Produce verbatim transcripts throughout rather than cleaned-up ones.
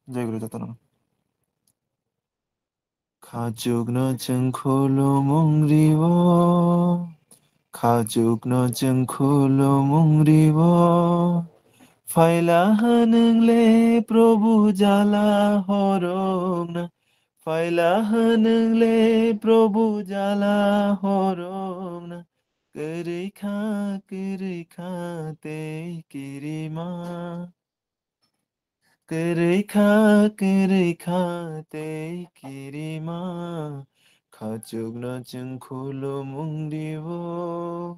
Jai Guru jotono. Khachukno chwng khulumung rio, khachukno chwng khulumung rio. Phaila hwnwng le Prabhu jala horokna, phaila hwnwng le Prabhu jala horokna. Kwrwi kha, kwrwi kha tei kirima. Kwrwi kha, kwrwi kha tei kirima, khachukno chwng khulumung rio.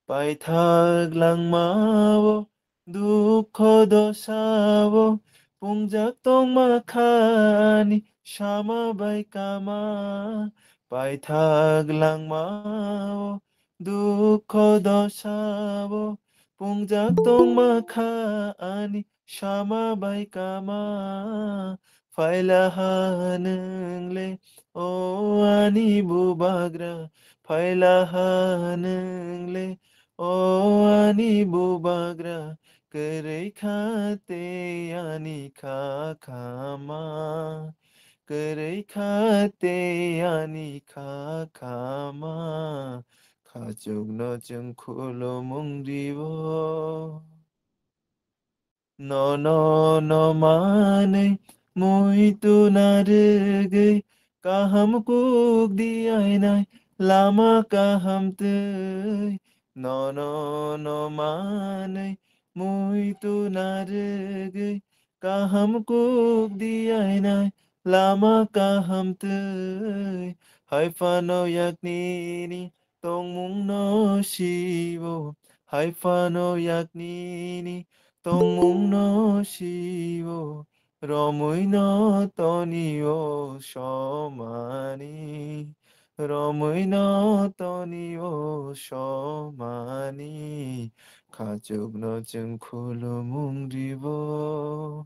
Paithak langmao, dukho dosao, pungjak tongma kha ani sama bai kama. Paithak langmao, dukho dosao, pungjak tongma kha ani sama bai kama. Phaila hwnwng le, o ani bubagra, phaila hwnwng le, o ani bubagra, kwrwi kha tei ani kha khama. Kwrwi kha tei ani kha khama, khachukno chwng khulumung rio. Nono no manwi muitu narwgwi, kaham kuk di ainai lama kaham twi. Nono no manwi muitu narwgwi, kaham kuk di ainai lama kaham twi. Hai phano yakni ni tongmung no sio, hai phano yakni ni tongmung no sio. Romwi no toni o somani, romwi no toni o somani, khachukno chwng khulumung rio.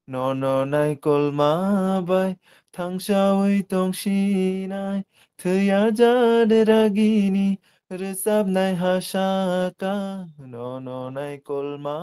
Nono naikolma bai thangsawi tongsinai, thwiya jade ragini rwchapnai hasaka. Nono naikolma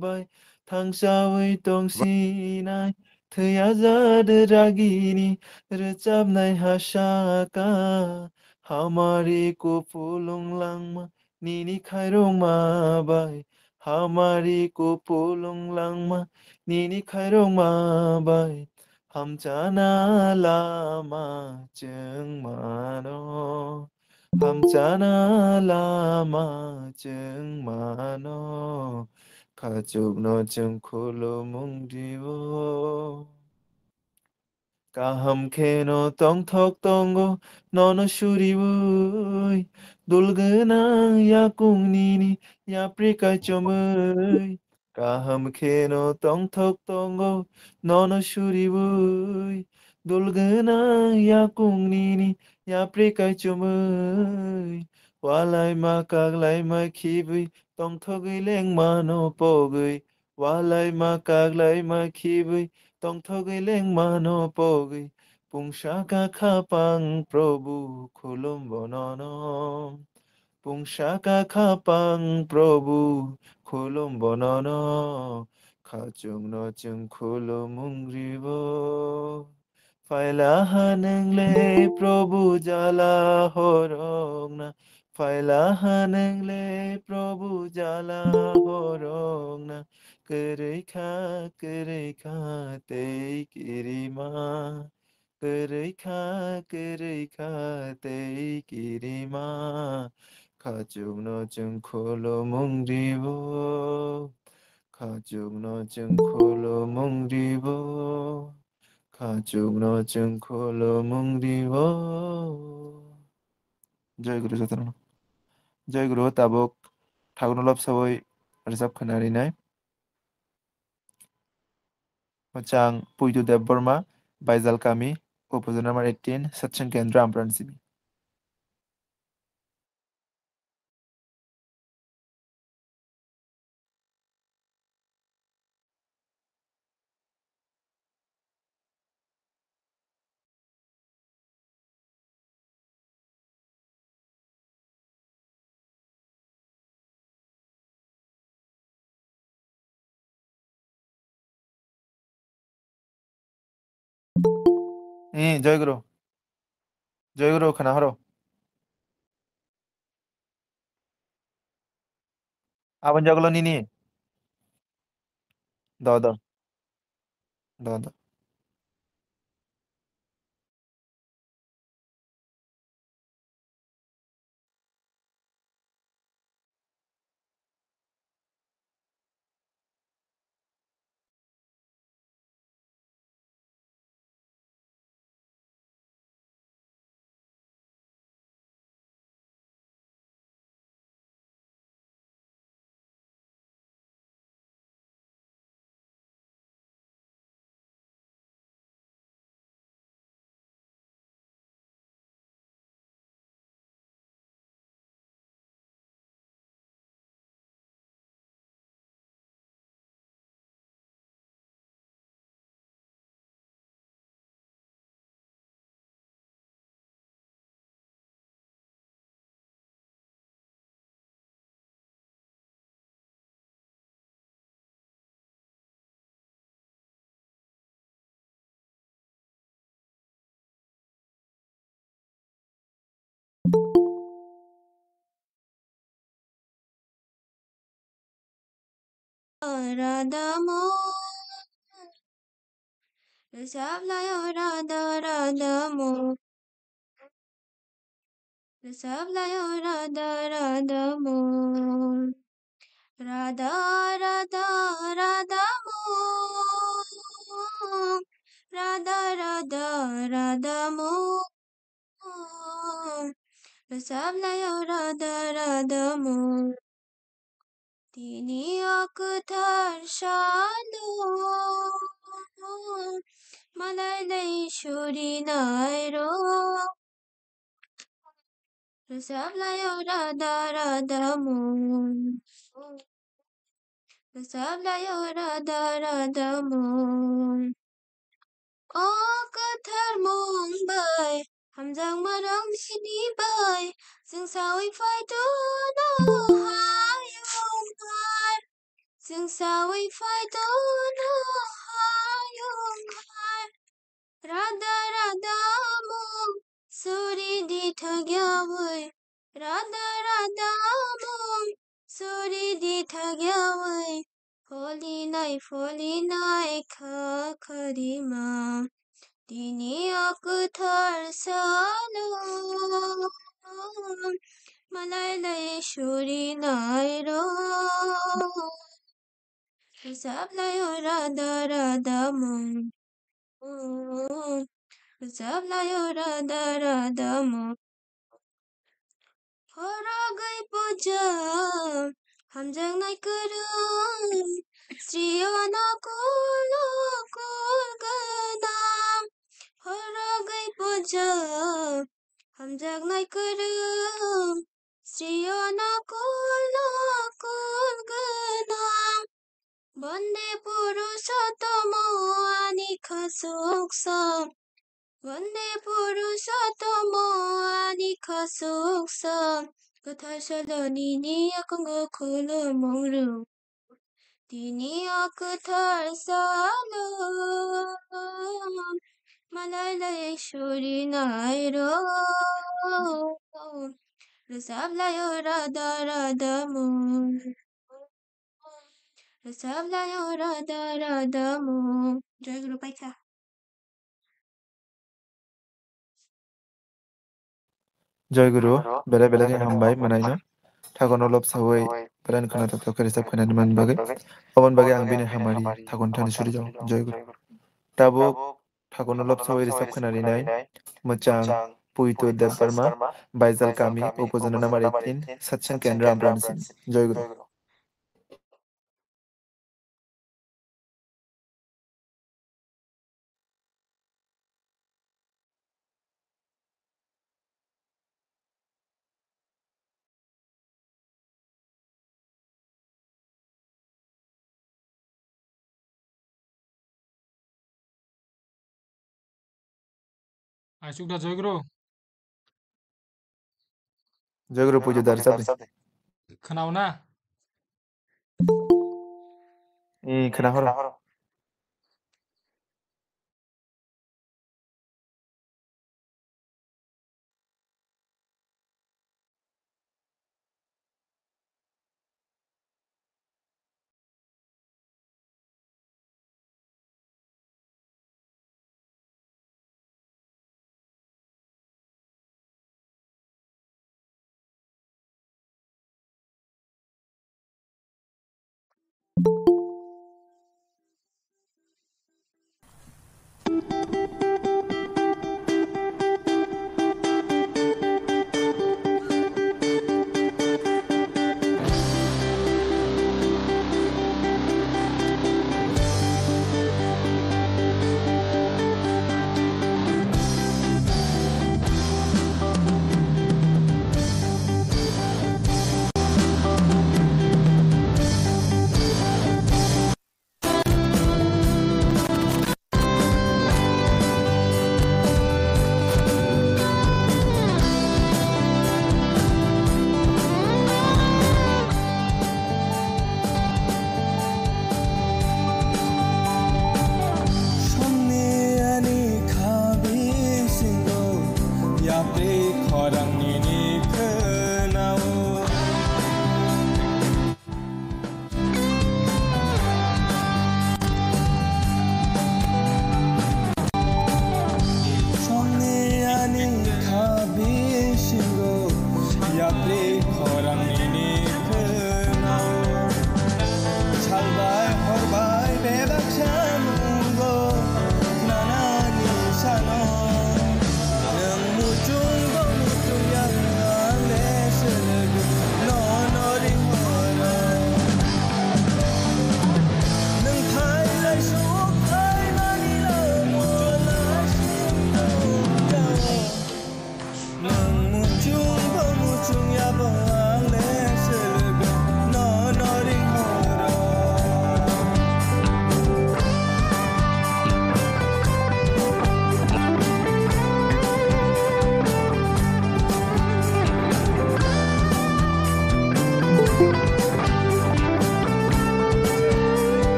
bai thangsawi tongsinai, thwiya jade ragini rwchapnai hasaka. Hamari kupulung langma nini khairokma bai, hamari kupulung langma nini khairokma bai, hamchana lama chwng mano, hamchana lama chwng mano, khachukno chwng khulumung rio. Kaham kheno tongthok tongo nono suriwi, dul gwnang yakung nini yapri kaichomwi. Kaham kheno tongthok tongo nono suriwi, dul gwnang yakung nini yapri kaichomwi. Walaima kaklaima khibwi tongthogwi lengmano pogwi, walaima kaklaima khibwi tongthogwi lengmano pogwi. Pungsa ka khapang Prabhu khulumbo nono, pungsa ka khapang Prabhu khulumbo nono, khachukno chwng khulumung rio. Phaila hwnwng le Prabhu jala horokna, phaila hwnwng le Prabhu jala horokna. Kwrwi kha, kwrwi kha tei kirima, kwrwi kha, kwrwi kha tei kirima, khachukno chwng khulumung rio, khachukno chwng khulumung rio. Khachukno chwng khulumung rio. Jai Guru jotono. Jai Guru, tabuk thakurno lobsawi rwchap khwna rinai. Mwchang Puitu Debbarma, Baijal Kami, Upazona number eighteen, Satsang Kendra, Amparani simi. Eh, Joy Guru. Joy Guru, khna horo. Aboni jagolo nini. Do, do. Do, do. Radha Mon. Rwchap lai o Radha Radha Mon. Rwchap lai o Radha Radha Mon. Radha Radha Radha Mon. Radha Radha Radha Mon. Rwchap lai o Radha Radha Mon. Tini o kwthar salo, malai lai surinai rok. Rwchap lai o Radha Radha Mon. Rwchap lai o Radha Radha Mon. O kwthar mung bai, hamjakma rok nini bai, chwng saui phai tono hayung hai. Chwng saui phai tono hayung hai. Radha Radha mung suri di thagyaui. Radha Radha mung suri di thagyaui. Pholinai pholinai kha kharima. Tini o kwthar salo, malai lai surinai rok. Rwchap lai o Radha Radha mung. Rwchap lai o Radha Radha mung. Horogwi puja, hamjaknai kwrwng, Sri o nokol nokol gwnang. Horogwi puja, hamjaknai kwrwng, Sri o nokol nokol gwnang. Bande Purushottamo ani khasuksa. Bande Purushottamo ani khasuksa. Kwthar salo nini yakungo khulumung rw. Tini o kwthar salo, malai lai surinai rok. Rwchap lai o Radha Radha mung. Rwchap lai o Radha Radha mung. Joy Guru paikha. Joy Guru, belai belai khe hambai mwnaino. Thakono lobsawi belai khwna thok thok khe rwchap khainani man bagwi. Oboni bagwi ang bini hamari thakono thani suri jago. Joy Guru. Tabuk thakono lobsawi rwchap khainani nai mwchang Puitu Debbarma, Baijal Kami, Upojona number eighteen, Satsang Kendra, Amransi. Joy Guru. Aswk da Joy Guru. Joy Guru puja dar sabi. Khwnao na? Ee, khwna horo.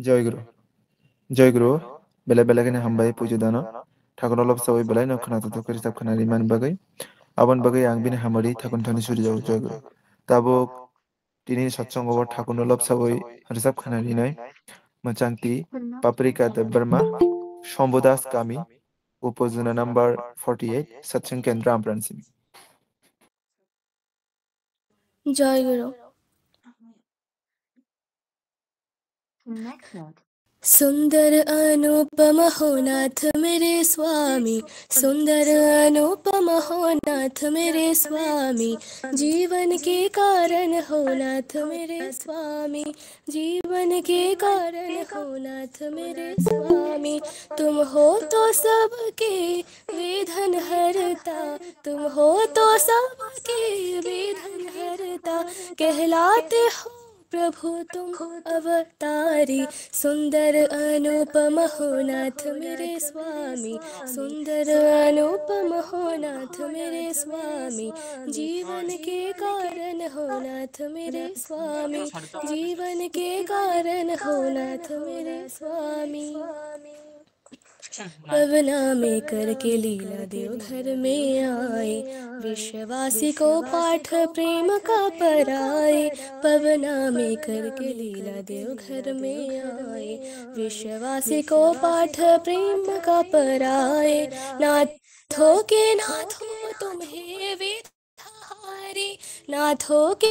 Joy Guru. Joy Guru, belai belai kheno hambai pujo dano. Thakurno lobsawi belai no khwnathok khe rwchap khwnarwi mani bagwi. Aboni bagwi ang bini hamari thakurno thani suri jago, Joy Guru. Tabuk tini satsongo o thakurno lobsawi rwchap khwnarwi nai. Mwchangti Paprika Debbarma, Shambhu Das Kami, Upajona number forty-eight, Satsang Kendra Amransi. Joy Guru. सुंदर अनुपम हो नाथ मेरे स्वामी, सुंदर अनुपम हो नाथ मेरे स्वामी, जीवन के कारण हो नाथ मेरे स्वामी, जीवन के कारण हो नाथ मेरे स्वामी, तुम हो तो सबके विघ्न हरता, तुम हो तो सबके विघ्न हरता, कहलाते हो प्रभु तुम अवतारी। सुंदर अनुपम हो नाथ मेरे स्वामी, सुंदर अनुपम हो नाथ मेरे स्वामी, जीवन के कारण हो नाथ मेरे स्वामी, जीवन के कारण हो नाथ मेरे स्वामी। पवना में करके लीला देवघर में आए, विश्ववासी को पाठ प्रेम का पराए। पवना में करके लीला देवघर में आए, विश्ववासी को पाठ प्रेम का पराए। नाथों के नाथों तुम हे वेद हारी, नाथों के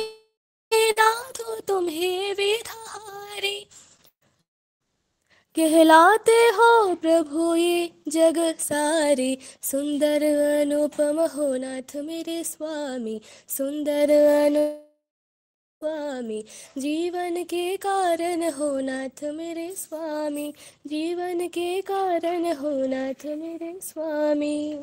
नाथों तुम हे वेद हारी, कहलाते हो प्रभु ये जग सारी। सुंदर अनुपम हो नाथ मेरे स्वामी, सुंदर अनु स्वामी, जीवन के कारण हो नाथ मेरे स्वामी, जीवन के कारण हो नाथ मेरे स्वामी।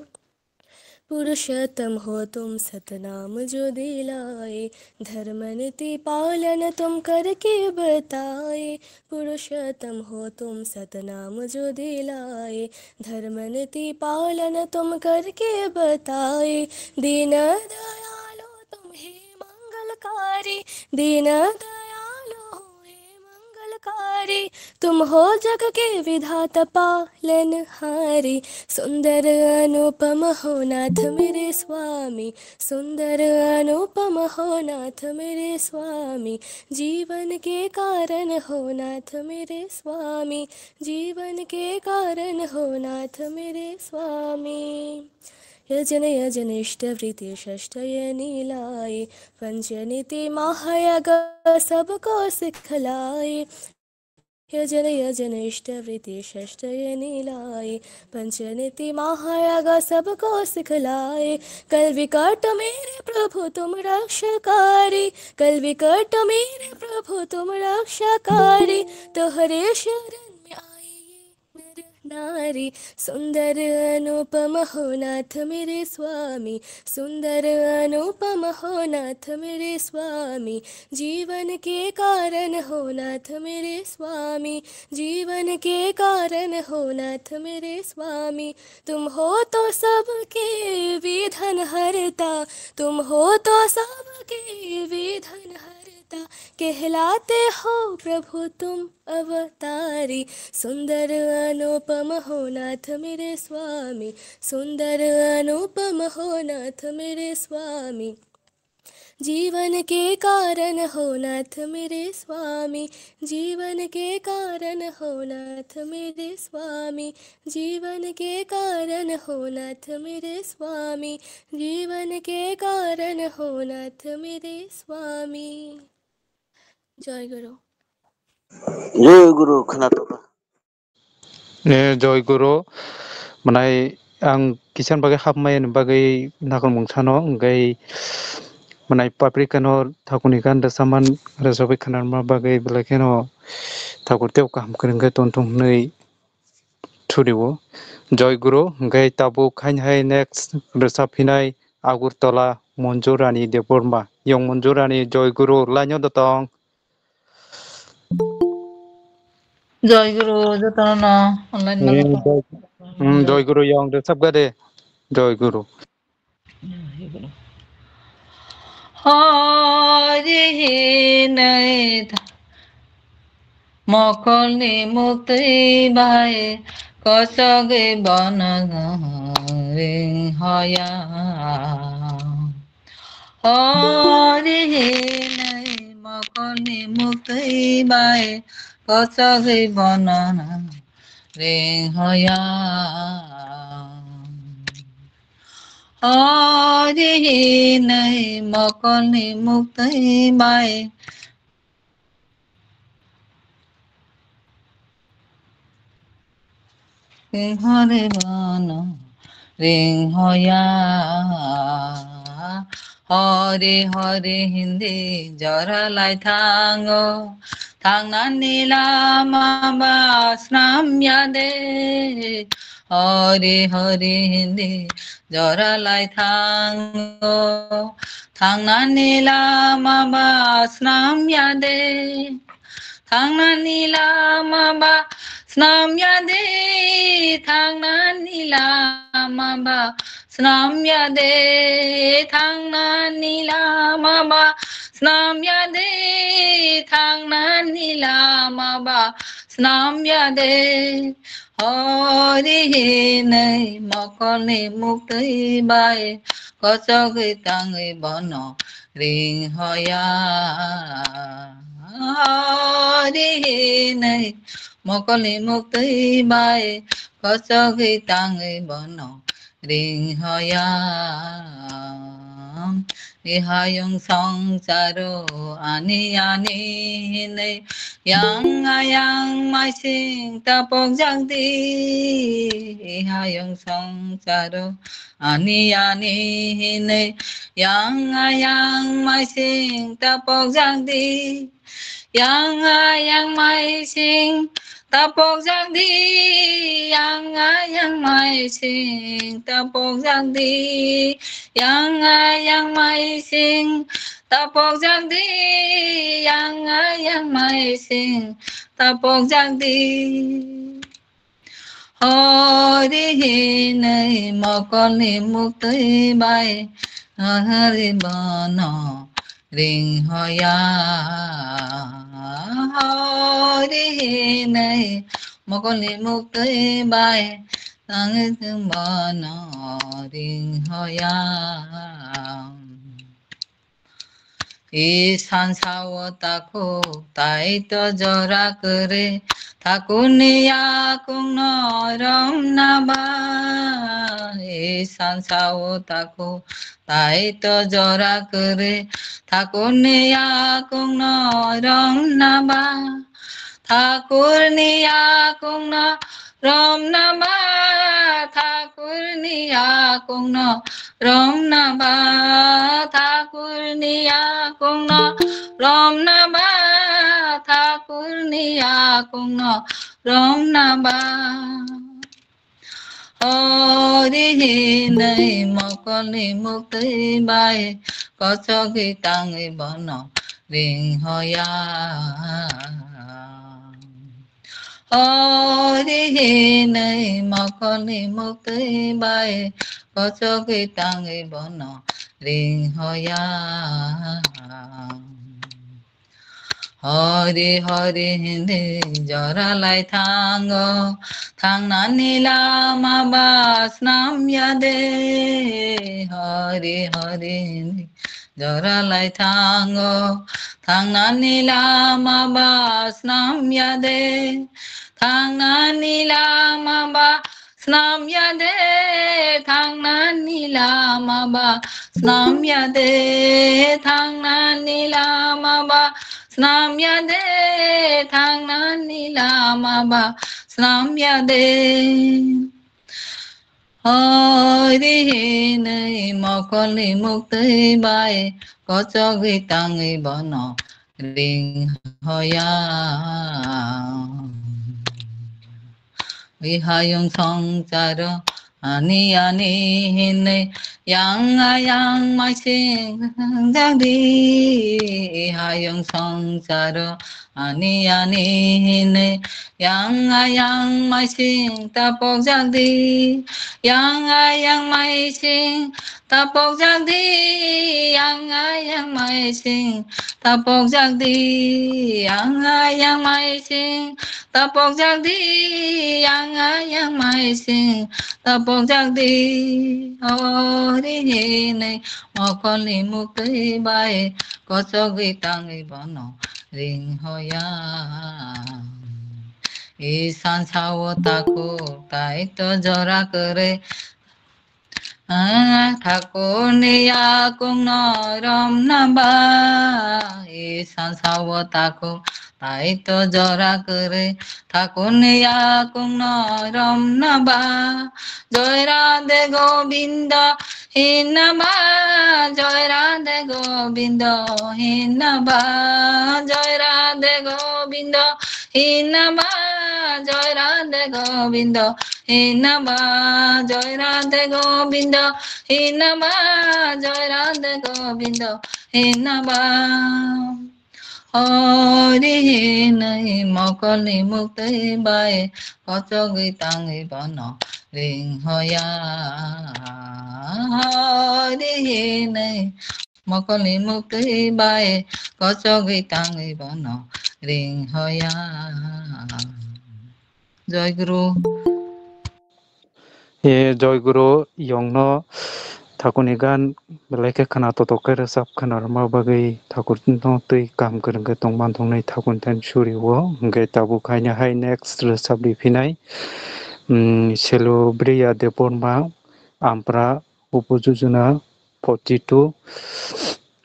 पुरुषोत्तम हो तुम सतनाम जो दिलाए, धर्म नीति पालन तुम करके बताए। पुरुषोत्तम हो तुम सतनाम जो दिलाए, धर्म नीति पालन तुम करके बताए। दीन दयालु तुम हे मंगलकारी, दीन दयालु हो हे मंगलकारी, तुम हो जग के विधाता पालनहारी। सुंदर अनुपम हो नाथ मेरे स्वामी, सुंदर अनुपम हो नाथ मेरे स्वामी, जीवन के कारण हो नाथ मेरे स्वामी, जीवन के कारण हो नाथ मेरे स्वामी। यजन यजन इष्ट वृत्ति षष्ठ ये निलाए, पंच नीति महायाग सबको सिखलाए। यजन यजन इष्ट वृत्ति षष्ठ ये निलाए, पंच नीति महायाग सबको सिखलाए। कल विकट मेरे प्रभु तुम रक्षाकारी, कल विकट मेरे प्रभु तुम रक्षाकारी। तोहरे शरण में आए ये नर नारी। सुंदर अनुपम हो नाथ मेरे स्वामी, सुंदर अनुपम हो नाथ मेरे स्वामी, जीवन के कारण हो नाथ मेरे स्वामी, जीवन के कारण हो नाथ मेरे स्वामी। तुम हो तो सबके विघ्न हरता, तुम हो तो सबके विघ्न हरता, कहलाते हो प्रभु तुम अवतारी। सुंदर अनुपम हो नाथ मेरे स्वामी, सुंदर अनुपम हो नाथ मेरे स्वामी, जीवन के कारण हो नाथ मेरे स्वामी, जीवन के कारण हो नाथ मेरे स्वामी, जीवन के कारण हो नाथ मेरे स्वामी, जीवन के कारण हो नाथ मेरे स्वामी। Joy Guru. Joy Guru, khwnathok. Eh, Joy Guru, mwnai ang kisan bagwi hapmaya ni bagwi nakhormung sano, hwnkhe mwnai Paprika no thakurni ganda saman rwchapwi khwnarma bagwi belai kheno thakur tei kaham kwrwngkhe tongthung hwnwi thurio. Joy Guru, hwnkhe tabuk haini hai next rwchap phinai Agartala Manjurani Debbarma. Yong Manjurani, Joy Guru, line o da tong. Joy Guru, jotono online Eh, mano. Joy, hmm, Joy Guru, yong rwchap gade. Joy Guru. Hari hinai tha- Mokolni muktwi bai kochogwi bono ring hoya. Hori hinwi mokolni muktwi bai kochogwi bono ring hoya. Hori hinwi mokolni muktwi bai Hori bono ring hoya. Hori hori hindi jora lai thango, thangnani lama ba snam ya de. Hori hori hindi jora lai thango, thangnani lama ba snam ya de. Thangnani lama ba snam ya de, thangnani lama ba snam ya de, thangnani lama ba snam ya de, thangnani lama ba snam ya de. Hori hinwi mokolni muktwi bai kochogwi tangwi bono ring hoya. Hori hinwi mokolni muktwi bai kochogwi tangwi bono ring hoya. Ihayung songcharo ani ani hinwi yang ayang maising tapok jak di. Ihayung songcharo ani ani hinwi yang ayang maising tapok jak di. Yang ayang maising tapok jak di, yang ayang maising tapok jak di, yang ayang maising tapok jak di, yang ayang maising tapok jak di. Hori hinwi mokolni muktwi bai hori bono ring hoya. Hori hinwi mokolni muktwi bai tangwi bono ring hoya. Isan sao takhuk taito jora kwrwi, thakurni yakungno romna ba. Isan sao takhuk taito jora kwrwi, thakurni yakungno romna ba. Thakurni yakungno romna ba, thakurni yakungno romna ba, thakurni yakungno romna ba, thakurni yakungno romna ba. Hori hinwi mokolni muktwi bai kochogwi tangwi bono ring hoya. Hori hinwi mokolni muktwi bai kochogwi tangwi bono ring hoya. Hori hori hinwi jora lai thango, thangnani lama ba snam ya de. Hori hori hinwi jora lai thango, thangnani lama ba snam ya de. Thangnani lama ba snam ya de, thangnani lama ba snam ya de, thangnani lama ba snam ya de, thangnani lama ba snam ya de. Hori hinwi mokolni muktwi bai kochogwi tangwi bono ring hoya. Ihayung songcharo ani ani hinwi yang ayang maising jak di. Ihayung songcharo ani ani hinwi yang ayang maising tapok jak di. Yang ayang maising Tapok jak di, ang ayang mai sing. Tapok jak di, ang ayang mai sing. Tapok jak di, ang ayang mai sing. Tapok jak di, ori hinwi mokolni muktwi bai kochogwi tangwi bono ringhoya. Isan sao takhuk tai to jora kwrwi. Ah, thakurni yakungno romna ba, isan sao takhuk tai to jora kwrwi. Thakurni yakungno romna ba, Joy Radhe Govinda hinna ba, Joy Radhe Govinda hinna ba, Joy Radhe Govinda hinna ba, Joy Radhe Govinda hinna ba, Joy Radhe Govinda hinna ba, Joy Radhe Govinda hinna ba. Hori hinwi mokolni muktwi bai kochogwi tangwi bono ringhoya. Hori hinwi mokolni muktwi bai kochogwi tangwi bono ringhoya. Joy Guru. E, Joy Guru, yongno thakurni gan belai khe khna totok khe rwchap khna rwma bagwi thakurno twi kaham kwrwng khe tongman tongnai thakurni thani suri o. Hwnkhe tabuk haino hai next rwchap riphinai, mm, Selubriya Debbarma, Ampra, Upojujuna forty two.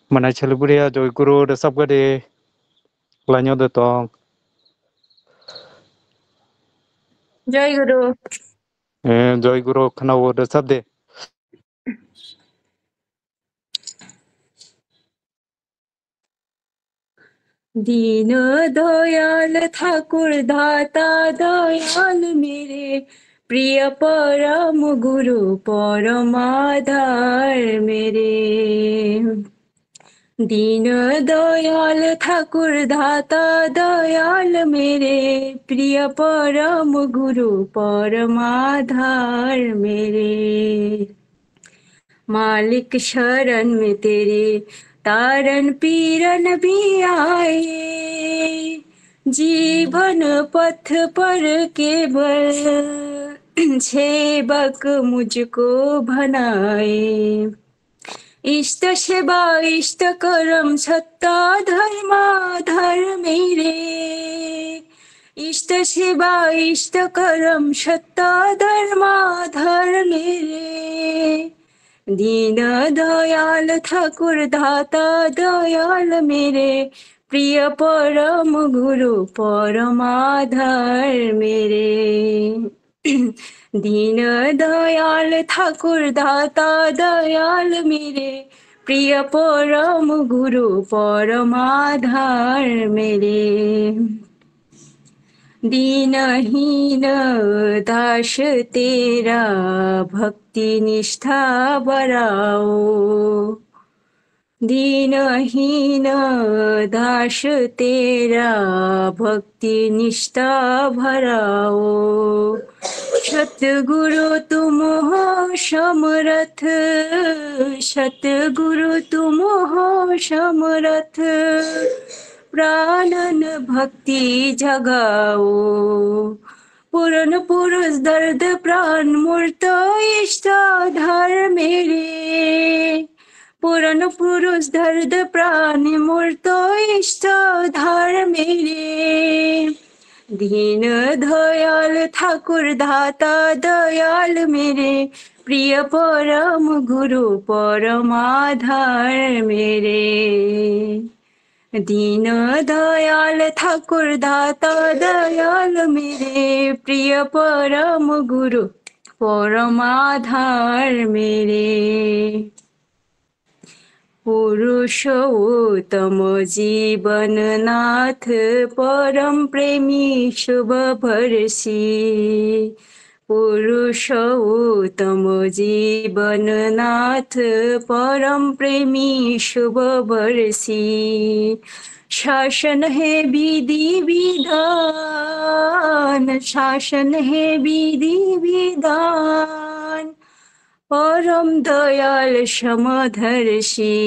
Manai Selubriya, Joy Guru rwchap kha de, line o de tong. Joy Guru. Eh, Joy Guru, khna o rwchap de. Deen दयाल ठाकुर दाता दयाल मेरे, प्रिय परम गुरु परम आधार मेरे। दीन दयाल ठाकुर दाता दयाल मेरे, प्रिय परम गुरु परम आधार मेरे। मालिक शरण में तेरे तारण पीरन भी आए, जीवन पथ पर केवल सेवक मुझको बनाए। इष्ट सेवा इष्ट कर्म सत्ता धर्मा धर्म मेरे। इष्ट सेवा इष्ट कर्म सत्ता धर्मा धर्म मेरे। दीन दयाल ठाकुर दाता दयाल मेरे, प्रिय परम गुरु परम आधार मेरे। दीन दयाल ठाकुर दाता दयाल मेरे, प्रिय परम गुरु परम आधार मेरे। दीनहीन दास तेरा भक्ति निष्ठा बढ़ाओ। दीनहीन दास तेरा भक्ति निष्ठा बढ़ाओ। सतगुरु तुम हो समरथ, सतगुरु तुम हो समरथ, प्राणन भक्ति जगाओ। पूर्ण पुरुष दर्द प्राण मूर्त इष्ट आधार मेरे। पूर्ण पुरुष दर्द प्राण मूर्त इष्ट आधार मेरे। दीन दयाल ठाकुर दाता दयाल मेरे, प्रिय परम गुरु परम आधार मेरे। दीन दयाल ठाकुर दाता दयाल मेरे, प्रिय परम गुरु परम आधार मेरे। पुरुषोत्तम जीवननाथ परम प्रेमी शुभवर्षी। पुरुषोत्तम जीवननाथ परम प्रेमी शुभवर्षी। शासन है विधि विधान, शासन है विधि विधान, পরম দয়াল সমদর্শী,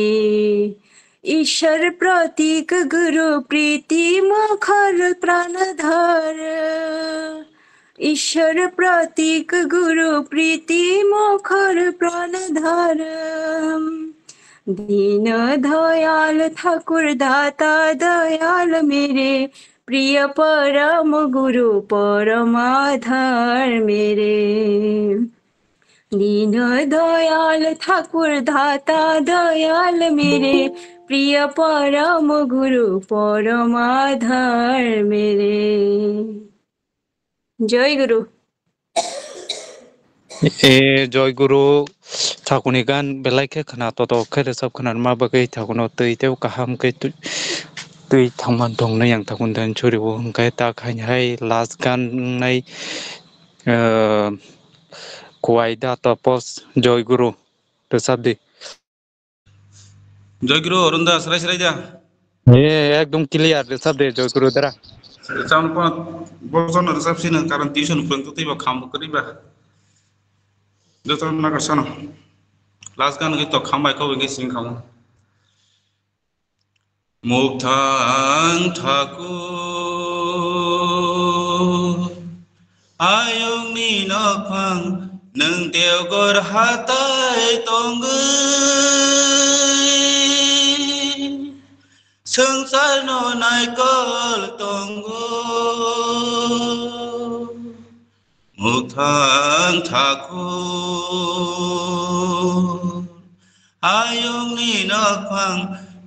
ঈশ্বর প্রতীক গুরু প্রীতি মুখর প্রাণধর। ঈশ্বর প্রতীক গুরু প্রীতি মুখর প্রাণধর। দীন দয়াল ঠাকুর দাতা দয়াল মেরে, প্রিয় পরম গুরু পরম আধার মেরে। দীন দয়াল ঠাকুর দাতা দয়াল মেরে, প্রিয় পরম গুরু পরম আধার মেরে। জয় গুরু। E, Joy Guru, thakuni gan belai khe khna totok khe rwchap khna rwma bagwi thakuno twi tei kaham khe twi, twi thangma dongno yang thakun dan churi o hwnkhe tak haini hai last gan wngnai, eh, Kuwai da Tapos Joy Guru rwchap di. Joy Guru, Arun da, srai srai da. He, ekdom clear, rwchap de, Joy Guru dara. Rwchapno kono bojono rwchap sino, karon tuition phrwng twi ba kham bo kwrwi ba. Joto nagar sano. Last gan khe to kham bai kho bai khe sing khamo. Mukthang Thakur, ayungni nokphang nwng Deogor hatai tongwi, swngcharno naikol tongo. Mukthang Thakur, ayungni nokphang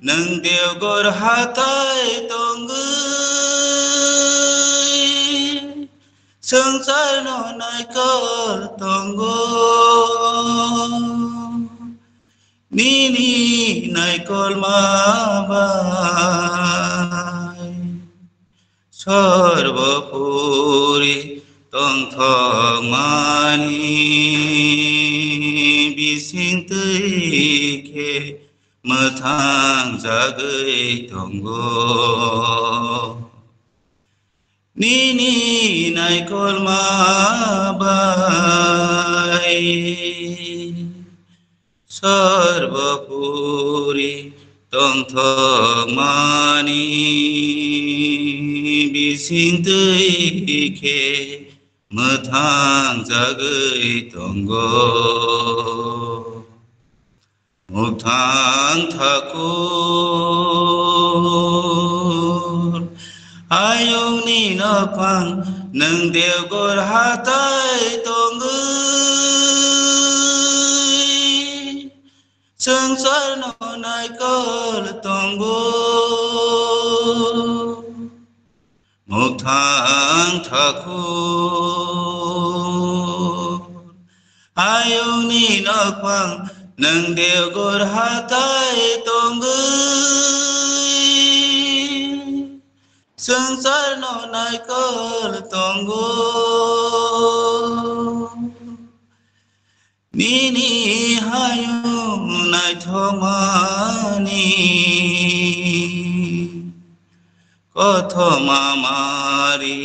nwng Deogor hatai tongwi, swngcharno naikol tongo. Nini naikolma bai sorbopuri tongthokmani bising twi khe mwthang jagwi tongo. Nini naikolma bai sorbopuri tongthokmani bising twi khe mwthang jagwi tongo. Mukthang Thakur, ayungni nokphang nwng Deogor hatai tongwi, swngcharno naikol tongo. Mukthang Thakur, ayungni nokphang nwng Deogor hatai tongwi, swngcharno naikol tongo. Nini hayung naithokmani kothoma mari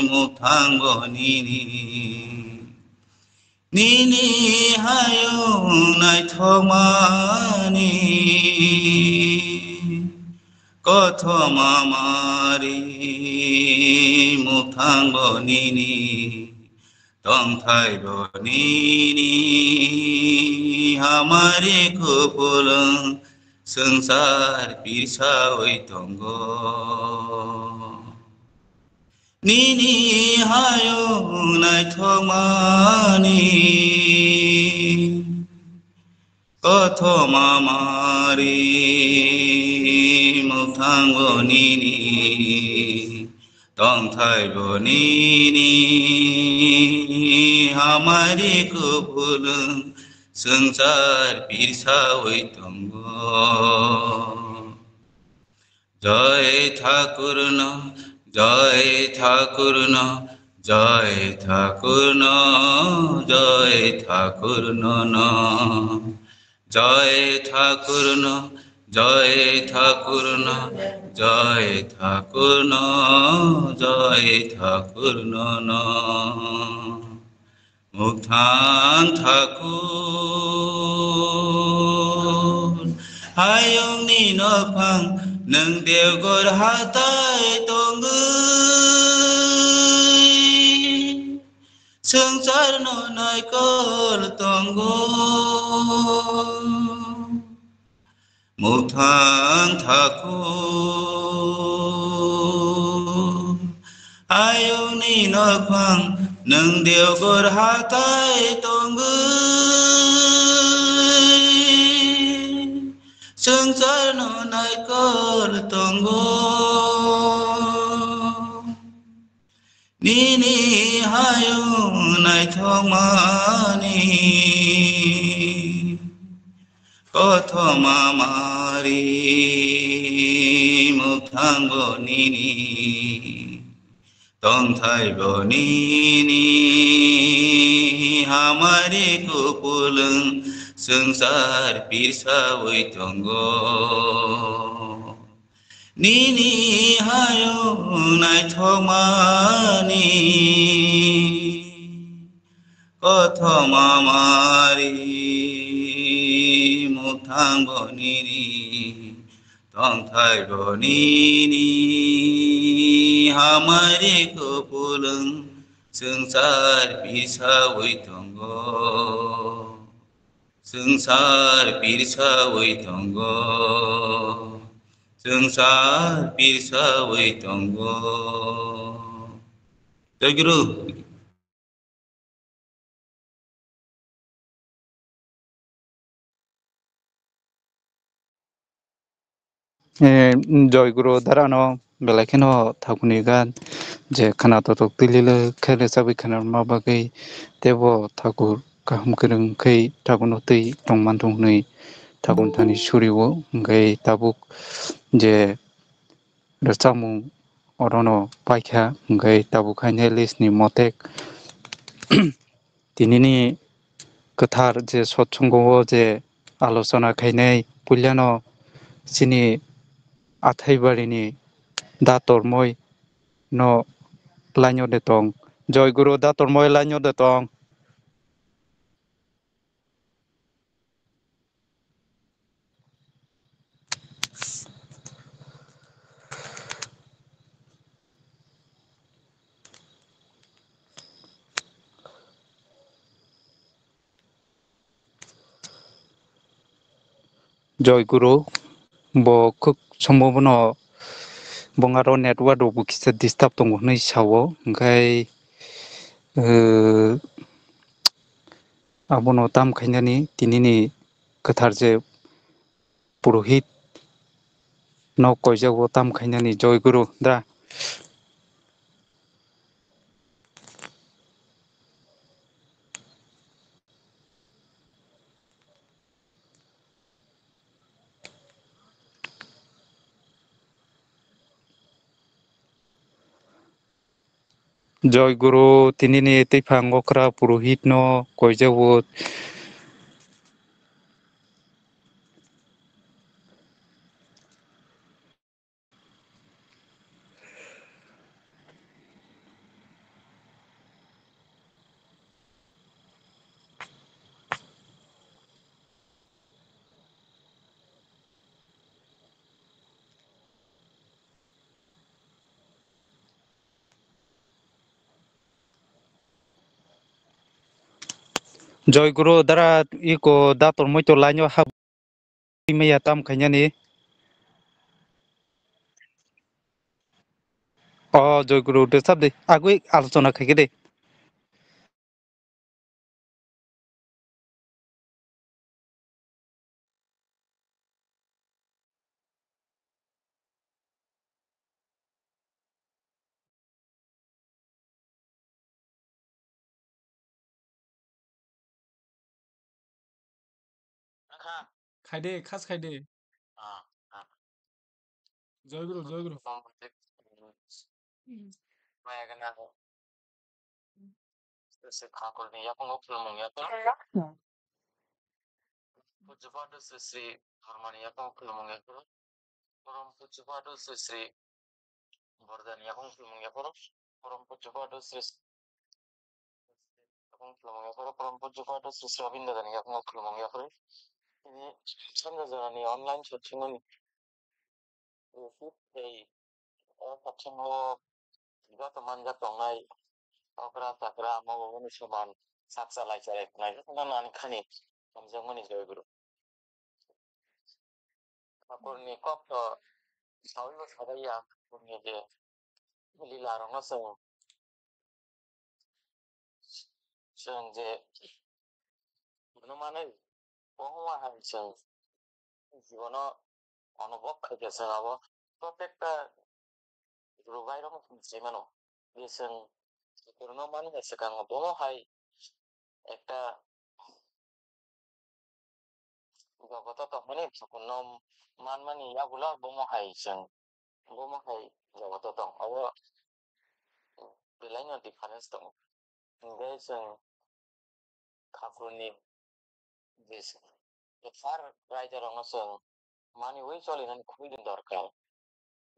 mukthang bo nini. Nini hayung naithokmani kothoma mari mukthang bo nini. Tongthai bo nini hamari kupulung swngchar pirsawi tongo. Nini hayung naithokmani kothoma mari mukthang bo nini, tongthai bo nini, hamari kupulung swngchar pirsawi tongo. Jai Thakurno, Jai Thakurno, Jai Thakurno, Jai Thakurno no. Jai Thakurno, Jai Thakurno, Jai Thakurno, Jai Thakurno no. Mukthang thakur, hayungni nokphang, nwng dewgor hatai tongwi, swngcharno naikol tongo. Mukthang thakur, ayungni nokphang, nwng dewgor hatai tongwi, swngcharno naikol tongo. Nini hayung naithokmani kothoma mari, mukthang bo nini, tongthai bo nini, hamari kupulung swngchar pirsawi tongo. Nini hayung naithokmani kothoma mari, mukthang bo nini, tongthai bo nini, hamari kupulung swngchar pirsawi tongo. Swngchar pirsawi tongo, swngchar pirsawi tongo. Jai Guru. Eh, Joy Guru Dara no belai kheno thakuni gan je khana totok tilile khe rwchabwi khana rwma bagwi teibo thakur kaham kwrwng khe thakurno twi tongman thung hwnwi thakur thani suri o hwnkhe tabuk je rwchapmung orono paikha hwnkhe tabuk haino list ni motek tinini kwthar je sotsongo o je alochona khainai puilano chini Athaibarini da tormoi no lainyo de tong. Joy Guru da tormoi lainyo de tong. Joy Guru, bo khuk somo bono bongaro network rok bo kisa disturb tongo hinui sao, hingkhai, eh, abono tam khainani tinini kwthar je purohit no koijak bo tam khainani Joy Guru da. Joy Guru, tinini twiphang okra purohit no koijak bo. Joy Guru, dara iko dator moito line o hap maya tam khainani. O Joy Guru, de sab de, agui alochona khaike de. Khaide, khas khaide. Joy Guru, Joy Guru. Maya gana. Sri Thakurni yakung o khulumung yakung. Pujapadu Sri Sri Dharmani yakung o khulumung yakung. Porom Pujapadu Sri Sri Bordani yakung o khulumung yakung. Porom Pujapadu Sri Khulumung yapharo, Param Pujya Pato Sri Sri Rabindra ni yakno khulumung yapharo. Tini sanja jora ni online satsangmani. Tei o satsango joto manjak tongnai okra chakra ama babani soman saksa lai charai khwnai jotono nani khani hamjakmani Jai Guru. Thakurni kok to sawi bo sabai ya, Thakurni je lila rokno chwng, chwng je bono manwi, kwbangma hai chwng jibono onobok khaikha chwng abo protekta Guru bai rok sai mano. Je chwng Thakurno mani ya swkango bomo hai ekta jogoto tongmani Thakurno manmani yagulo bomo hai chwng, bomo hai jogoto tong. Abo belaino difference tongo. Hingke chwng Thakurni je sar raida rokno chwng maniwi cholinani khubui dorkar.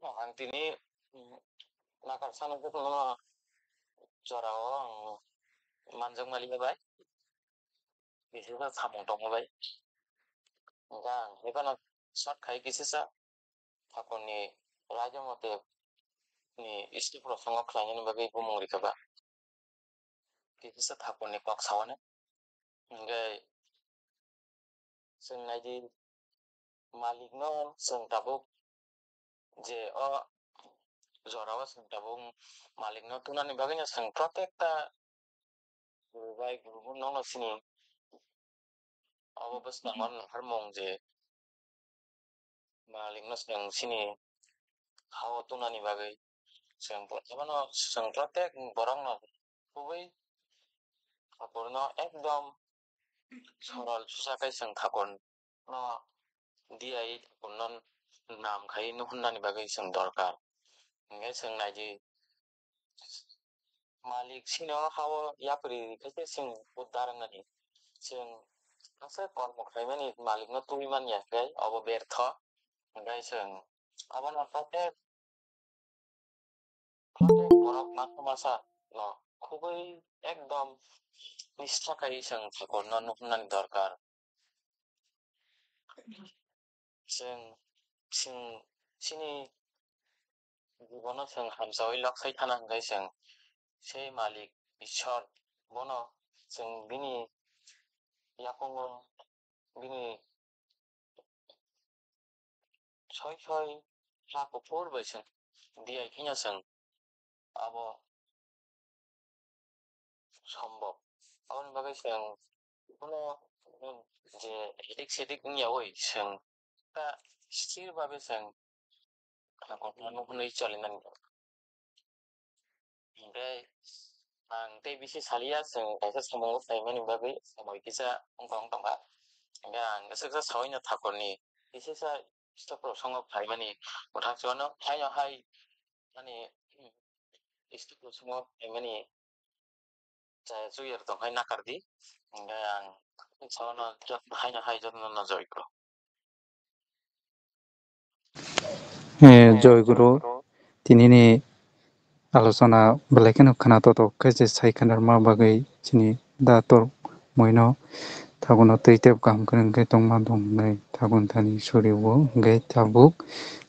Ang tini, mm, nakar sano jotono jorao ang manjak maliya bai. Kisisa samung tongo bai. Hingke ang haiphano short khai kisisa Thakurni raida mote ni step rok songo khlainani bagwi bumung rikha ba. Kisisa Thakurni kok sawane. Hingke chwng naidi malikno chwng tabuk je o jorao chwng tabuk malikno tunani bagwino chwng protekta guru bai guru nono sini obo bwskango nahar mung je malikno chwng sini hao tunani bagwi chwng bo-, abono chwng protek borokno kubui Thakurno ekdom sorol susa khai chwng Thakurno diya Thakurno nam khai nuhunani bagwi chwng dorkar. Hingke chwng naidi malik sino hao yapri khe se chwng uddar wngnani. Chwng aswk kormo khlaimani malikno tubui man ya khe obo bertho. Hingke chwng abono protek, protek borok masa masa no khubui ekdom nistha khai chwng Thakurno nuhunani dorkar. Chwng, chwng chini jibono chwng hamsaui lok sai thana hwnkhe chwng sei malik Ishwar bono chwng bini yakungo bini soi soi ha kuphur bai chwng diya kheno chwng abo sombok. Aboni bagwi chwng kuno je hedik sedik wngya oi chwng ta sthir babe chwng khna khna hwnwi cholinani. Hingke ang tei bisi saliya chwng kaisa samung saimani bagwi samoi kisa wngkha wng tongkha. Hingke ang swksa saui no Thakurni kisisa step rok songo phaimani mwthang chuano haino hai ani step rok songo phaimani chaya chuya tong hai nakar di. Hingke ang saui no jot-, haino hai jotono no joy kro. Eh, Joy Guru, tinini alochona belai kheno khwna totok khe je sai khwna rwma bagwi chini da tor muino thaguno twi tei kaham khe wngkhe tongma dong hinwi thagun thani suri o hwnkhe tabuk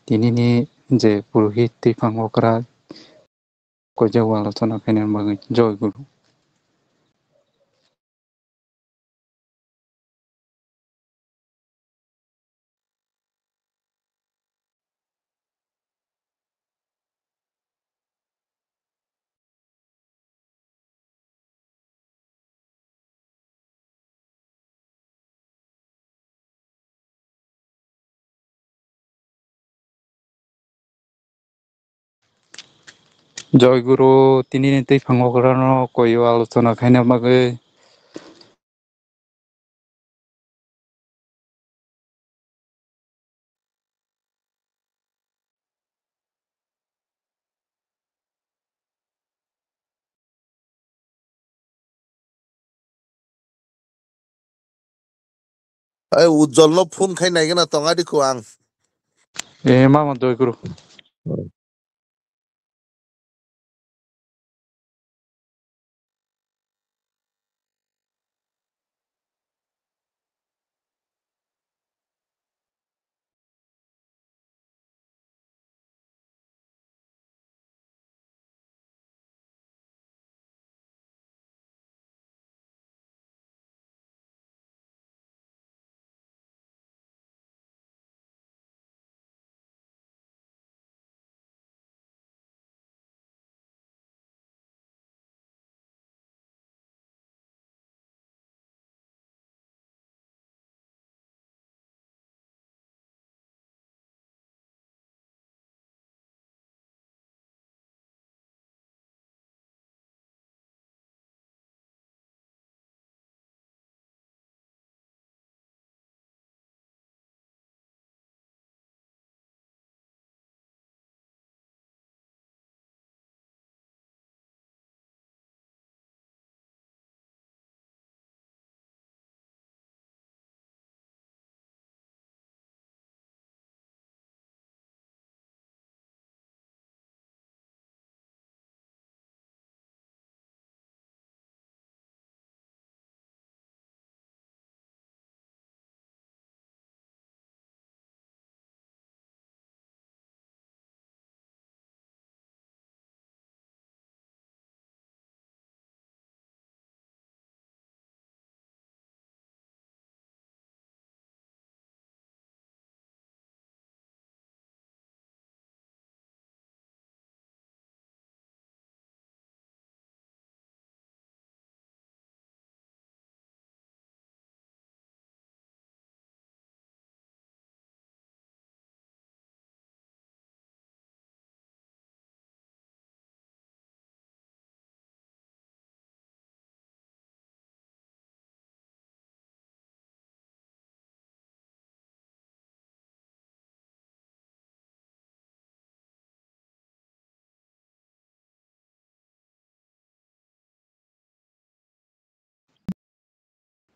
tinini je purohit twiphang okra koijak o alochona khaina bagwi. Joy Guru. Joy Guru, tini ni twi phango kwrwngno koi o alochona khaina bagwi. Ai, Ujjwal no phone khai nai gana tong adi kho ang. Eh, mama doi guru.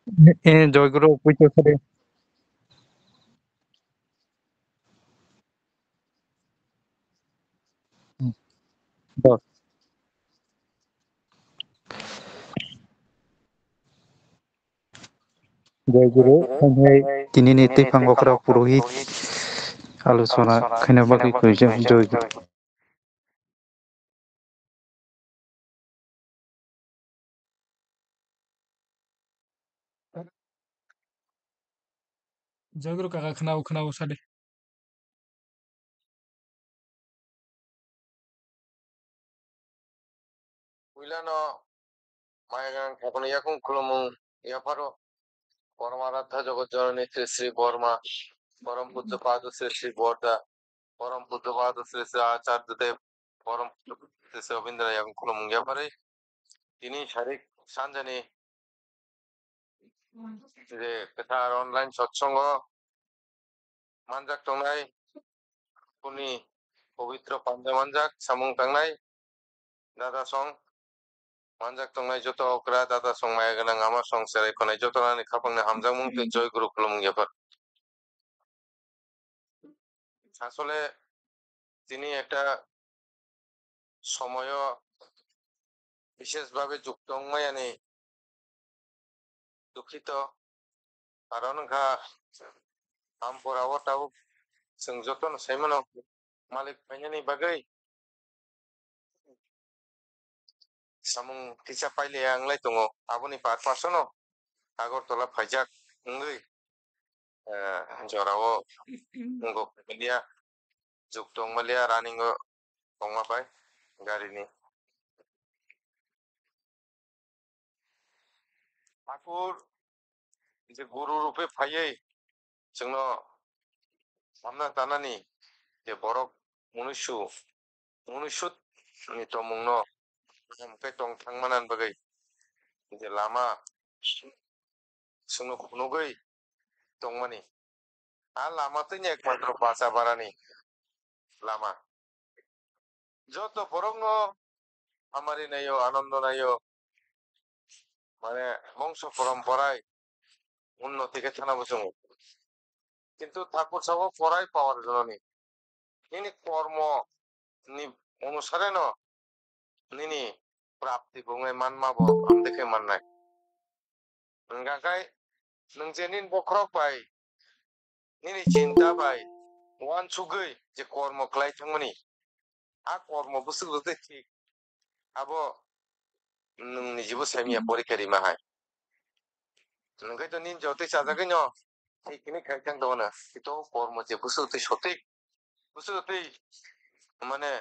Eh, Joy Guru, puito sari. Hmm. Dos. Joy Guru, hai, hai, tini ni twi phango kra purohit alusona khaina bagwi koi Joy Guru. Joy Guru kaka khwnao, khwnao sade. Puilano maya gwnang tabukni yakung khulumung yapharo Borma Radha Jagat Janani Sri Sri Borma, Param Pujya Padu Sri Sri Borda, Param Pujya Padu Sri Sri Acharya Dev, Param Pujya Sri Sri Rabindra yakung khulumung yapharwi tini sarik sanjani je kwthar online satsongo manjak tongnai, kuni pobitro panja manjak samung tangnai dada song, manjak tongnai joto okra dada song, maya gwnang ama song, cherai khonai joto nani khapangni hamjakmung tei joy guru khulumung yaphar. Asole tini ekta somoyo bishesh bhabe jukto wngmayani dukhito. Karon wngkha, ampora o tabuk chwng jotono sai mano, malik phainani bagwi samung kisa pailiya wnglai tongo. Aboni purpose-o no Agartala phaijak wngwi, eh, jorao wngok maliya, juk tong maliya, running-o tongma bai garini. Thakur je guru rupe phaiwi chwngno samna tanani je borok munusu, munusu ni tongmungno kaham khe tong thang manani bagwi je lama chwngno phunugwi tongmani. A lama twi ni ekmatro bacha barani lama. Joto borokno hamari naio, anondo naio, mane bongso poromporai unnoti khe thana bo chwngo. Kintu Thakur sabo porai power jononi. Nini kormo ni onusare no nini prapti bo wngwi manma bo amtwi khe mannai. Hwnkha khe nwng je nini bokhorok bai, nini chinta bai uansugwi je kormo khlai thangmani, a kormo bwswk rwgwi thik, abo nwng nijibo saimanya porikha rima hai. Hwnkhe to nini jotoi chajagwi no thik hwnwi khai thang tongo na, kito kormo je bwswk twi sotik, bwswk twi mane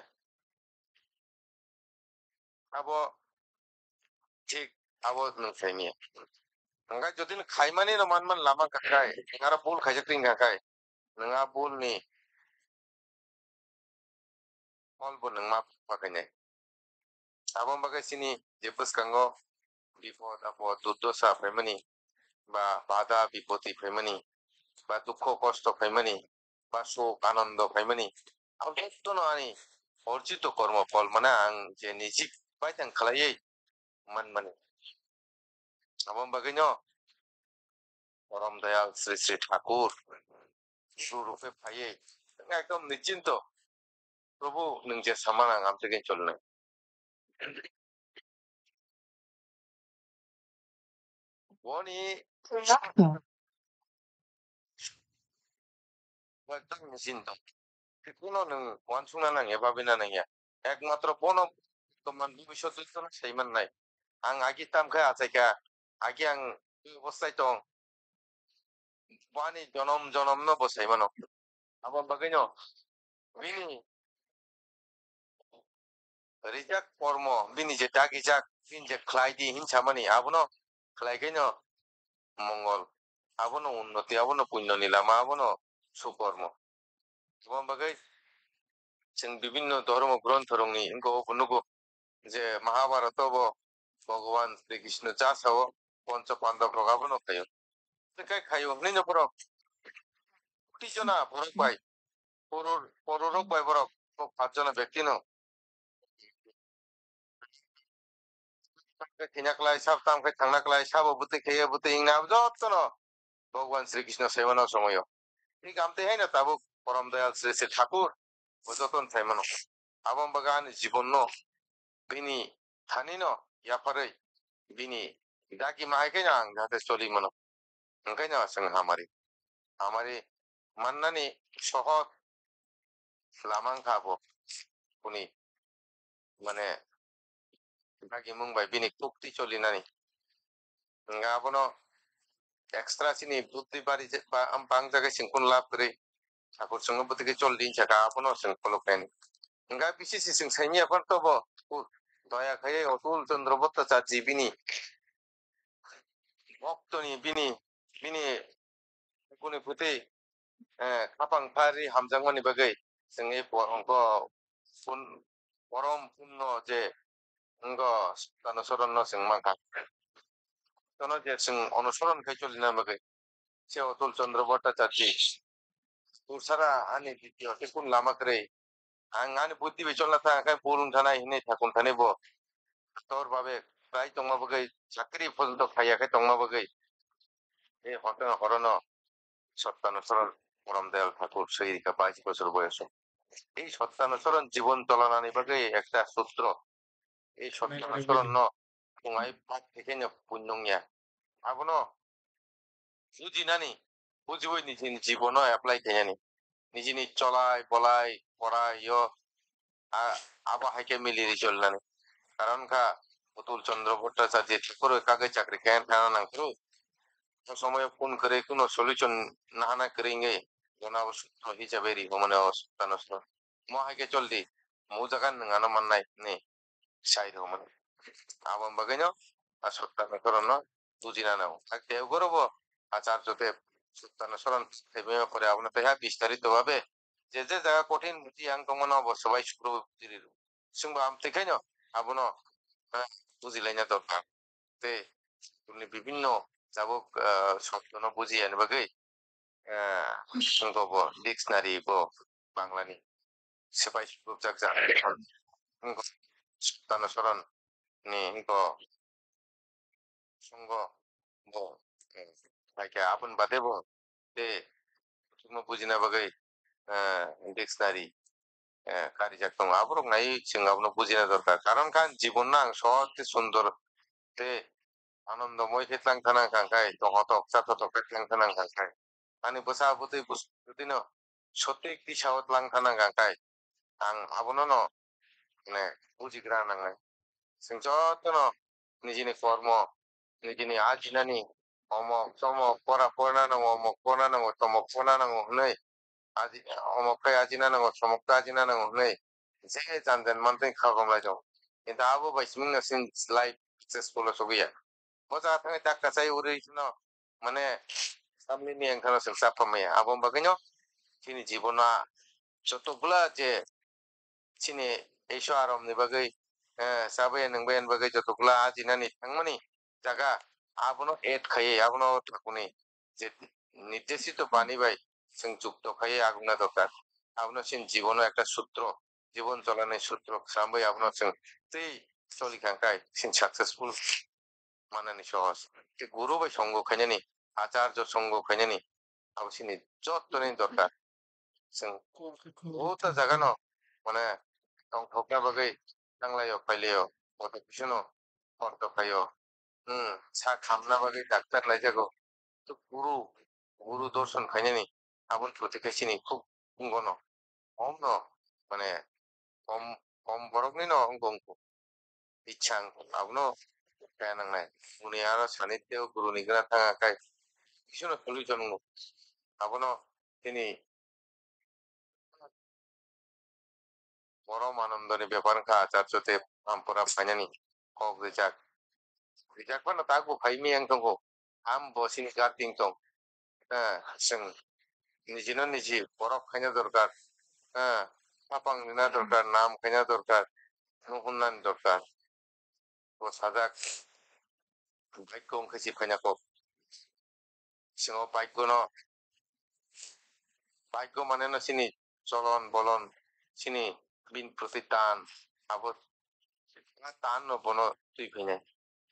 abo thik, abo nwng saimanya. Hwnkhe jodi nwng khaimani no manman lama wngkha khai, nwng aro bul khaijak twi wngkha khai, nwng a bul ni phol bo nwng ma, ma khainai. Aboni bagwi chini je bwskango bipod apod durdosa phaimani, ba bada bipoti phaimani, ba dukho kosto phaimani, ba suk anondo phaimani, abo jotono ani orjito kormo phol, mane ang je nijik baithang khlaiwi manmani. Aboni bagwino Porom Dayal Sri Sri Thakur guru rupe phaiwi ekdom nichinto, Prabhu, nwng je sama nang amtwkhe cholnai. Boni bo ekdom nichinto. Kuno nwng uansukna nangya, babina nangya. Ekmatro bono toman bhobishyot jotono sai mannai. Ang agi tamkhe achaikha, agi ang twi obostai tong. Bo ani jonom jonomno bo sai mano. Abo bagwino bini rijak kormo, bini je dagijak, bini je khlai di hin samani, abono khlai khaino mongol, abono unnoti, abono punyoni lama, abono sukormo. Aboni bagwi chwng bibinno dhormo grontho rokni wngkha, o bo nugo je Mahabharata bo Bhagwan Sri Krishna cha sao, Pancha Pandab rok abono khaio. Tei kai khaio hwnwi no borok koti jona borok bai, poror, pororok bai borok, bo paanch jona byakti no. Khe thwina klai, sab tam khe thangna klai, sabo bwtwi khaiya, bwtwi wngna, abo jotono Bhagwan Sri Krishna saimano somoyo. Thik amtwi haino tabuk Porom Dayal Sri Sri Thakur bo joton saimano. Abo bagwi ani jibonno bini thanino yapharwi bini dagi ma hai khe ang jahate choli mano. Hwnkhe no chwng hamari. Hamari mannani sohot lama wngkha abo. Kuni mane dagimung bai bini kukti cholinani. Hwnkhe abono extra chini buddhi bari je-, ba-, am-, bang jaga chwng kun lab kwrwi. Thakur chwngno bwtwi khe chol di hinsa kha, abono chwng khuluk nani. Hwnkhe bisi se chwng saimya phano tobo, u, doya khaiwi Otul Chandra Bhattacharya bini boktoni bini, bini kuni phuti, eh, khapang phari hamjakmani bagwi chwng ei po-, wngkha pun-, porom punno je wngkha Sotano Soronno chwng mankha. Tono je chwng onusoron khai cholina bagwi se Otul Chandra Bhattacharya. Tursara ani dityo te kun lama kwrwi. Ang ani buddhi bai cholna thang khe bul wng thanai hinwi thakun thani bo. Tor babe trai tongma bagwi chakri phol to khaiya khe tongma bagwi. E hotono horono Sotano Soron Porom Dayal Thakur soi rikha bais bosor boyoso. Ei Sotano Soron jibon cholanani bagwi ekta sutro. Ei Sotano Soronno tungai bak thekhe no punnung ya. Abono bujinani, bujiwi nijini jibono apply khainani. Nijini cholai, bolai, korai, yo, a-, abo hai khe mili ri cholnani. Karon kha Putul Chandra Bhattacharya Thakur kagwi chakri khe thana nangkru. O somoyo phone kwrwi kuno solution nahana kwrwi wngwi, jono abo sutro hisabe ri hwnmani o Sotano Soron. Mo hai khe chol di, mo jaga nwng ano mannai hwnwi sai rw mani. Aboni bagwino a Sotano Soronno bujina nango. Ak Deogoro bo Acharya Dev Sotano Soron thaibaima pore abono taiha bistarito babe je je jaga kothin buji yang tongmano bo swbai sukro buji rw. Chwngbo amtwi khaino abono, eh, bujilaina dorkar. Tei bibinno tabuk, eh, shobdono bujiyani bagwi, eh, wngkha bo dictionary bo Banglani. Swbai subrukjak jak. Wngkha Sotano Soron ni wngkha songo bo, eh, hai khe aboni bade bo tei kuthukno bujina bagwi, eh, dictionary, eh, karijak tongo. Aborok nai chwng abono bujina dorkar. Karon kha jibon no ang sohor tei sundor tei anandomoi khe tlang thana wngkha khe, tongthotok chathotok khe tlang thana wngkha khe. Ani bwsa bwtwi bwswk no sotik tisao tlang thana wngkha khe, ang abono no, mane, bujigra nangnai. Chwng jotono nijini kormo, nijini ajinani, omok, tomok, pora porna nango, omok porna nango, tomok porna nango hwnwi, aji-, omok khe ajina nango, tomok khe ajina nango hwnwi, je jan jan mantwi kha romlai tongo. Kintu abo bai simi no chini life successful o sogwi ya. Bo jaga thangwi dak kachai uri no, mane, samni ni engkhano chwng chapha maya. Abo bagwino chini jibono joto gula je chini Iswar romni bagwi, eh, chabwi nwngbwi bagwi joto gula ajinani thangmani jaga abono add khaiwi abono thakuni je nirdeshito bani bai chwng jukto khaiwi agna dorkar. Abono chini jibono ekta sutro, jibon cholani sutro khramwi abono chwng tei choli kha khe chini successful manani sohos. Tei guru bai songo khainani, acharjo songo khainani, abo chini jottoni dorkar. Chwng o ta jagano, mane, tongthokna bagwi tanglaio, phailaio, koto bisono horto khaio. Hmm, sa khamna bagwi daktar laijago. To guru, guru dorson khainani, aboni phuti khe chini khub wngkha no. Omno, mane, kom, kom borokni no wngkha wngkha. Bichang abono kaya nangnai. Buni aro sani teo guruni gana thanga kai. Bisono solution wngo. Abono tini Borom Anandoni bepar wngkha Acharya Dev Ampura phainani kok rijak. Rijak phano tak bo phai miyang tongo. Ham bo sini guarding tong. Eh, chwng nijino niji borok khaina dorkar. Eh, khapang rina dorkar, nam khaina dorkar, nuhun nani dorkar. Bo sajak, baikho wngkha si phaina kok. Chwng o baikho no, baikho mane no chini cholon bolon, chini bini proti tan, abo tan no bono twi phainai.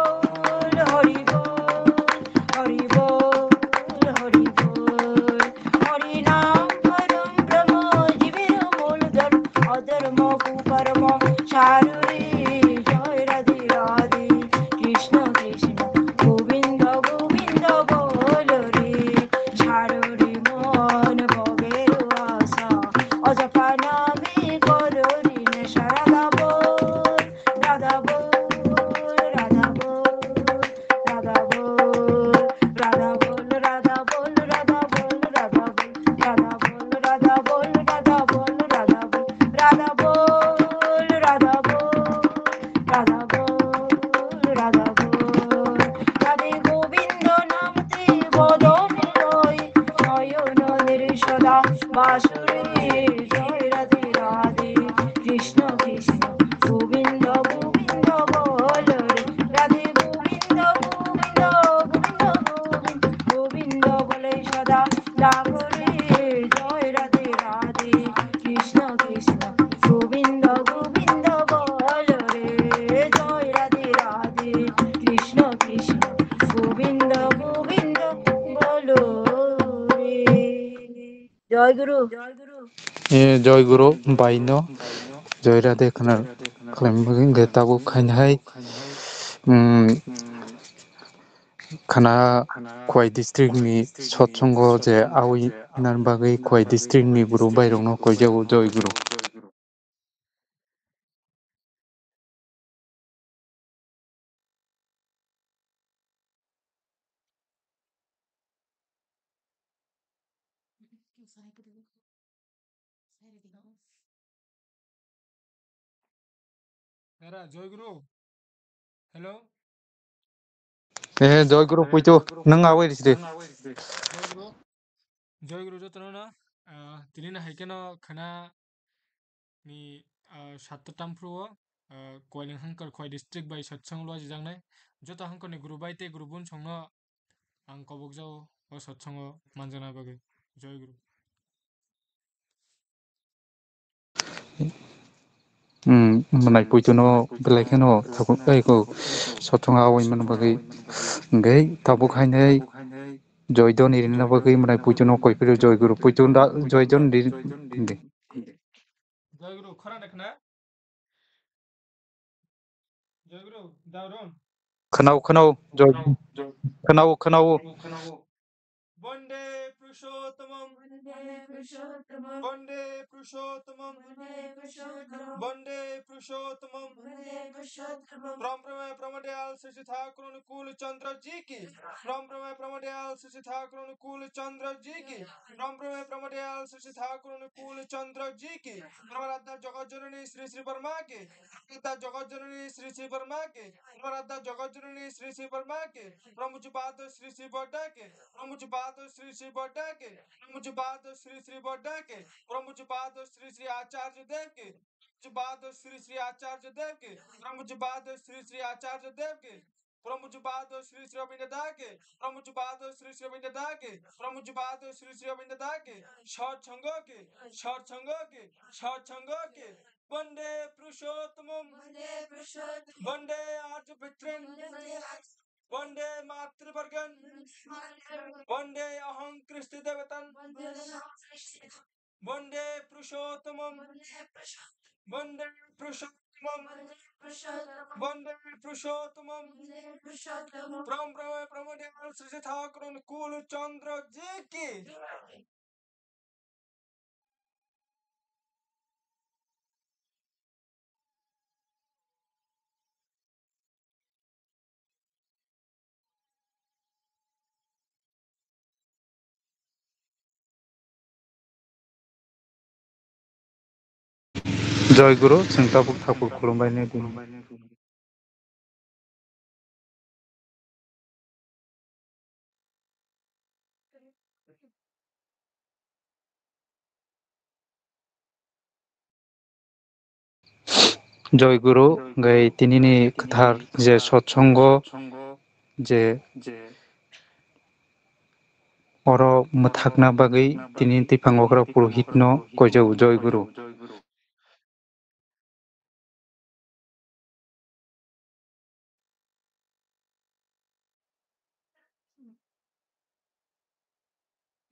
bol, hari bol, hari bol, hari bol. Hari nam param brahma, jiber mol dhor, adharma kukarma, saruri, joy radhe radhe, Krishna Krishna, Govinda Govinda, bol re, saruri mon bhoger asa, ajapa nami korori nesha, Radha bol, Radha bol, Radha bol. Radha bol, Radha bol, Radha bol, Radha bol, Radha bol, Radha bol, Radha bol, Radha bol, Radha bol, Radha bol, Radha bol, Radha bol, Radha bol. Radhe Govinda namte bodon loi, noyon nirsoda basuri, joy Radhe Radhe, Krishna Krishna, Govinda Govinda, bol re, Radhe Govinda Govinda, Govinda Govinda, Govinda bole sada, dagore, joy Radhe Radhe, Krishna Krishna, Govinda Govinda, bol re, joy Radhe Radhe, Krishna Krishna, Govinda Govinda, bol re. Joy Guru. E, Joy Guru, baino. Joy Radhe khna khlaimani bagwi hwnkhe tabuk khainai hai. Hmm, khana Khowai district ni sotsongo je awi nan bagwi Khowai district ni guru bai rokno koijago, Joy Guru. Era, Joy Guru. Hello. Eh, Joy Guru, puitu, nang awai riside. Joy Guru. Joy Guru jotono no, ah, tini na haikeno khana ni, ah, satta tampru o, ah, Koiling Hangkar Khowai district bai satsang lo jijaknai. Joto hangkar ni guru bai tei guru bun songno ang kobokjago o satsang o manjana bagwi. Joy Guru. Hmm, mwnai puituno belai kheno thaku-, ei, ko, sothong awi mano bagwi, hwnkhe tabuk hainai joidon rinina bagwi mwnai puituno koi phuru Joy Guru puitu da joidon ri-, hwnkhe. Joy Guru, khorang de khna? Joy Guru, Daurun. Khwnao, khwnao, Joy, khwnao, khwnao. Bande Purushottamam. Bande Purushottamam. Bande Purushottamam. Bande Purushottamam. Bande Purushottamam. Brom Brahma Brahma Dayal Sri Sri Thakur Anukul Chandra Ji ki. Brom Brahma Brahma Dayal Sri Sri Thakur Anukul Chandra Ji ki. Brom Brahma Brahma Dayal Sri Sri Thakur Anukul Chandra Ji ki. Brom Radha Jagat Janani Sri Sri Brahma ki. Radha Jagat Janani Sri Sri Brahma ki. Brom Radha Jagat Janani Sri Sri Brahma ki. Brom Pujapad Sri Sri Buddha ki. Brom Pujapad Sri Sri Buddha ki. Brom Pujapad Sri Sri Buddha ki. Brom Pujapad Sri Sri Acharya Dev ki. Pujapad Sri Sri Acharya Dev ki. Brom Pujapad Sri Sri Acharya Dev ki. Brom Pujapad Sri Sri Rabindra Dev ki. Brom Pujapad Sri Sri Rabindra Dev ki. Brom Pujapad Sri Sri Rabindra Dev ki. Sat Sangha ki. Sat Sangha ki. Sat Sangha ki. Bande Purushottamam. Bande Purushottamam. Bande Arya Pitrin. Bande Arya Bande Matrivargan. Bande Matrivargan. Bande Aham Kristi Devatam. Bande Aham Kristi Devatam. Bande Purushottamam. Bande Purushottamam. Bande Purushottamam. Bande Purushottamam. Bande Purushottamam. Bande Purushottamam. Brom Brahma Brahma Dayal Sri Sri Thakur Anukul Chandra Ji ki. Jai. Joy Guru, chwng tabuk thakur khulumbaini di. Joy Guru, hwnkhe tinini kwthar je sotsongo je oro mwthakna bagwi tini Twiphang Okra Purohitno koijago, Joy Guru.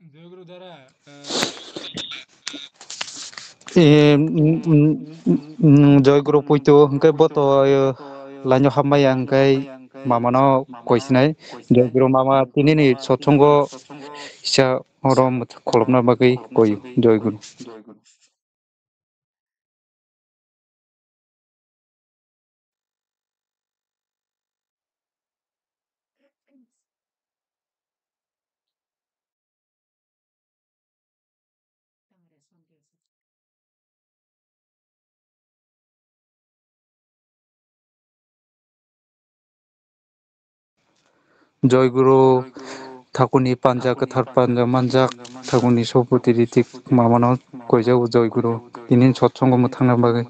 Joy Guru dara, eh, Eh, mm, mm, mm, Joy Guru puitu hwnkhe bo to, eh, laino hambai ya hwnkhe mamano koisinai. Joy Guru mama tinini sotsongo kisa oro mwthak kholopna bagwi koiyo. Joy Guru. Joy Guru, Thakurni panja, kwthar panja manjak, Thakurni sophuti ritik mamano koijago Joy Guru, tini sotsongo mwthangna bagwi.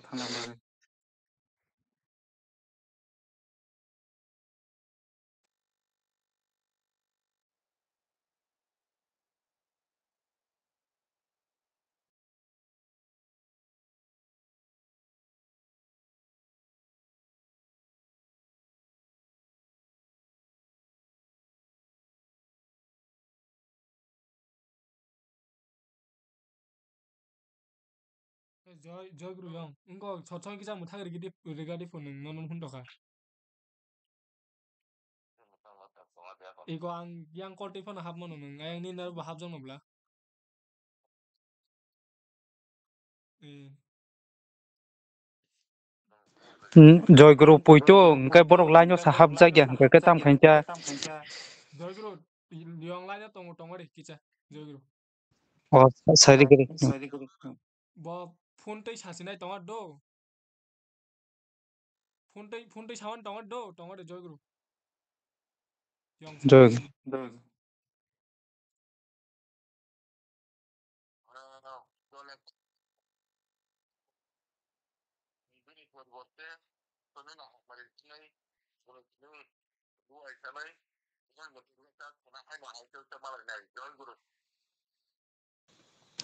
Joy, Joy Guru yang. Engko sotsong kisa mwthang rigidi, rigadi phone nung, nono phone doka. Ego ang yang kol twi phano hapmano nwng, ayang nini aro bo hapjakno bla. Eh. Hmm, Joy Guru poito, hwnkhe borok line o sa hapjak ya, hwnkhe khe tam khaincha. Joy Guru, yong line o tongo, tongo de kicha, Joy Guru. Oh, sorry, sorry. Bo phone tei sasinai tongo do. Phone tei, phone tei sawan tongo do, tongo de Joy Guru. Yong Joy Guru.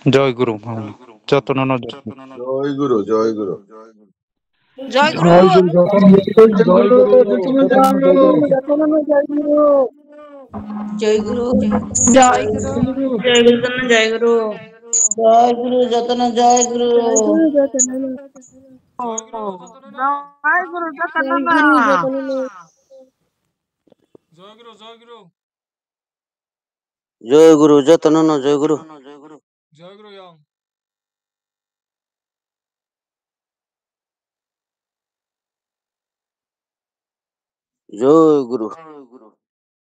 Joy Guru, mama. Jotono no joy. Joy Guru, Joy Guru. Joy Guru. Joy Guru, jotono no joy Guru. Joy Guru. Joy Guru. Joy Guru, jotono joy Guru. Joy Guru, jotono joy Guru. Joy Guru, jotono. Joy Guru, jotono no. Joy Guru, joy Guru. Joy Guru, jotono no joy Guru. Joy Guru yong. Joy Guru.